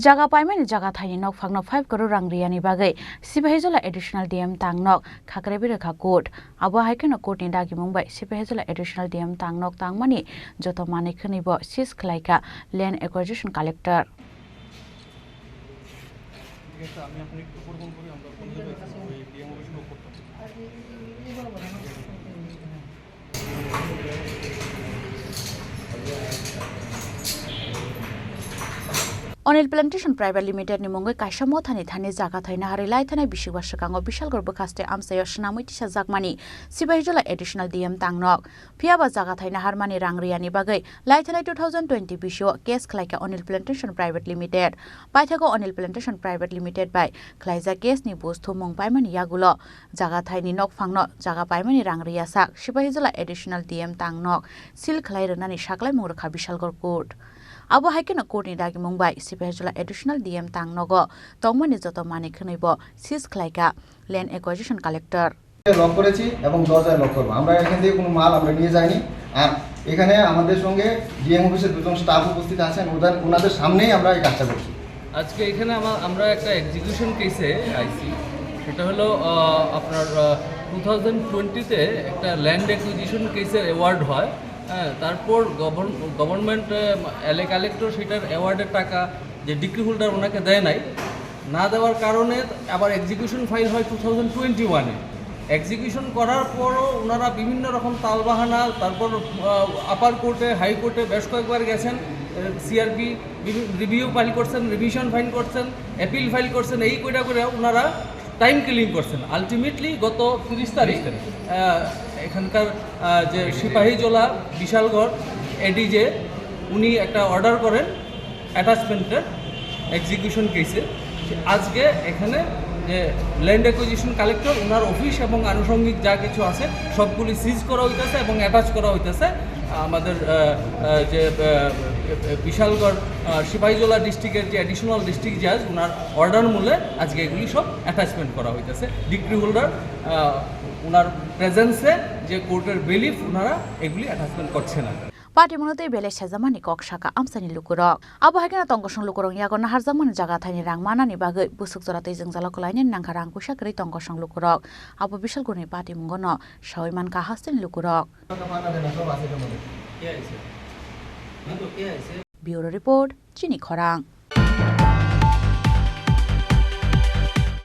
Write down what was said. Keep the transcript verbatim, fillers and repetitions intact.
Jaga paimani jaga thaini nokphangno five crore rang riyani bagwi Sipahijola Additional D M tangnok khakrebi rwkha court. Abo hai kheno court ni dagimung bai Sipahijola Additional D M tangnok tangmani joto manwi khwnwi bo seize khlaikha land acquisition collector. Onil Plantation Private Limited ni mungwi kaisa mothani thani jaga thaina harwi lai thanai bisikba swkango Bishalgarh bwkhaste amchaio swnamwi tisajakmani Sipahijola Additional D M tangnok. Phiya ba jaga thaina harmani rang riyani bagwi lai thanai two thousand twenty bisio case khlaikha Onil Plantation Private Limited. Paithago Onil Plantation Private Limited bai khlaijak case ni buj thumung paimani yagulo jaga thaini nokphangno jaga paimani rang riyasak Sipahijola Additional D M tangnok seal khlai rwnani saklaimung rwkha Bishalgarh court. Abo hai kheno court ni dagimung bai Sipahijola Additional D M tangnogo tongmani joto manwi khwnwi bo seize khlaikha land acquisition collector. Lock করেছি এবং দরজায় লক করবো। আমরা এখান থেকে কোনো মাল আমরা নিয়ে যাইনি। আর এখানে আমাদের সঙ্গে ডিএম অফিসের দুজন স্টাফ উপস্থিত আছেন, ওদের, ওনাদের সামনেই আমরা এই কাজটা করছি। আজকে এখানে আমা-, আমরা একটা এক্সিকিউশন কেসে আইছি। সেটা হলো, আহ, আপনার, আহ, টু থাউজেন্ড টোয়েন্টিতে একটা ল্যান্ড অ্যাকুইজিশন কেসের অ্যাওয়ার্ড হয়। হ্যাঁ, তারপর গভর্ন-, গভর্নমেন্ট, আহ, এলাকা কালেক্টর সেটার অ্যাওয়ার্ডের টাকা যে ডিগ্রি হোল্ডার ওনাকে দেয় নাই, না দেওয়ার কারণে আবার এক্সিকিউশন ফাইল হয় টু থাউজেন্ড টোয়েন্টি ওয়ানে। এক্সিকিউশন করার পরও ওনারা বিভিন্ন রকম তালবাহানা, তারপর, আহ, আপার কোর্টে, হাই কোর্টে বেশ কয়েকবার গেছেন, আহ, সিআরপি রিভিউ ফাইল করছেন, রিভিশন ফাইল করছেন, অ্যাপিল ফাইল করছেন, এই কইটা করে ওনারা টাইম কিলিং করছেন। আলটিমেটলি গত তিরিশ তারিখ, তিরিশ তারিখ। আহ, এখানকার, আহ, যে সিপাহীজলা বিশালগড় এডিজে উনি একটা অর্ডার করেন অ্যাটাচমেন্টের এক্সিকিউশন কেসে। আজকে এখানে যে ল্যান্ড অ্যাকুইজিশন কালেক্টর, ওনার অফিস এবং আনুষঙ্গিক যা কিছু আছে সবগুলি সিজ করা হইতেছে এবং অ্যাটাচ করা হইতেছে আমাদের, আহ, আহ, যে, আহ, বিশালগড়, আহ, সিপাহীজলা ডিস্ট্রিক্টের যে অ্যাডিশনাল ডিস্ট্রিক্ট জাজ, ওনার অর্ডার মূলে আজকে এগুলি সব অ্যাটাচমেন্ট করা হইতেছে। ডিগ্রি হোল্ডার, আহ, ওনার প্রেজেন্সে যে কোর্টের বেলিফ, ওনারা এগুলি অ্যাটাচমেন্ট করছে না। Party mwnwi tei belai sejamani kok saka amchaini lukurok. Abo hai kheno tongkosong lukurok yago naharjakmani jaga thaini rang manani bagwi bwswk jora twi jwngjalo kwlainani nangkha rang puisa kwrwi tongkosong lukurok. Abo Bishalgarhni party mungono sawi mankha hasteni lukurok. Bureau Report, Chini Khorang.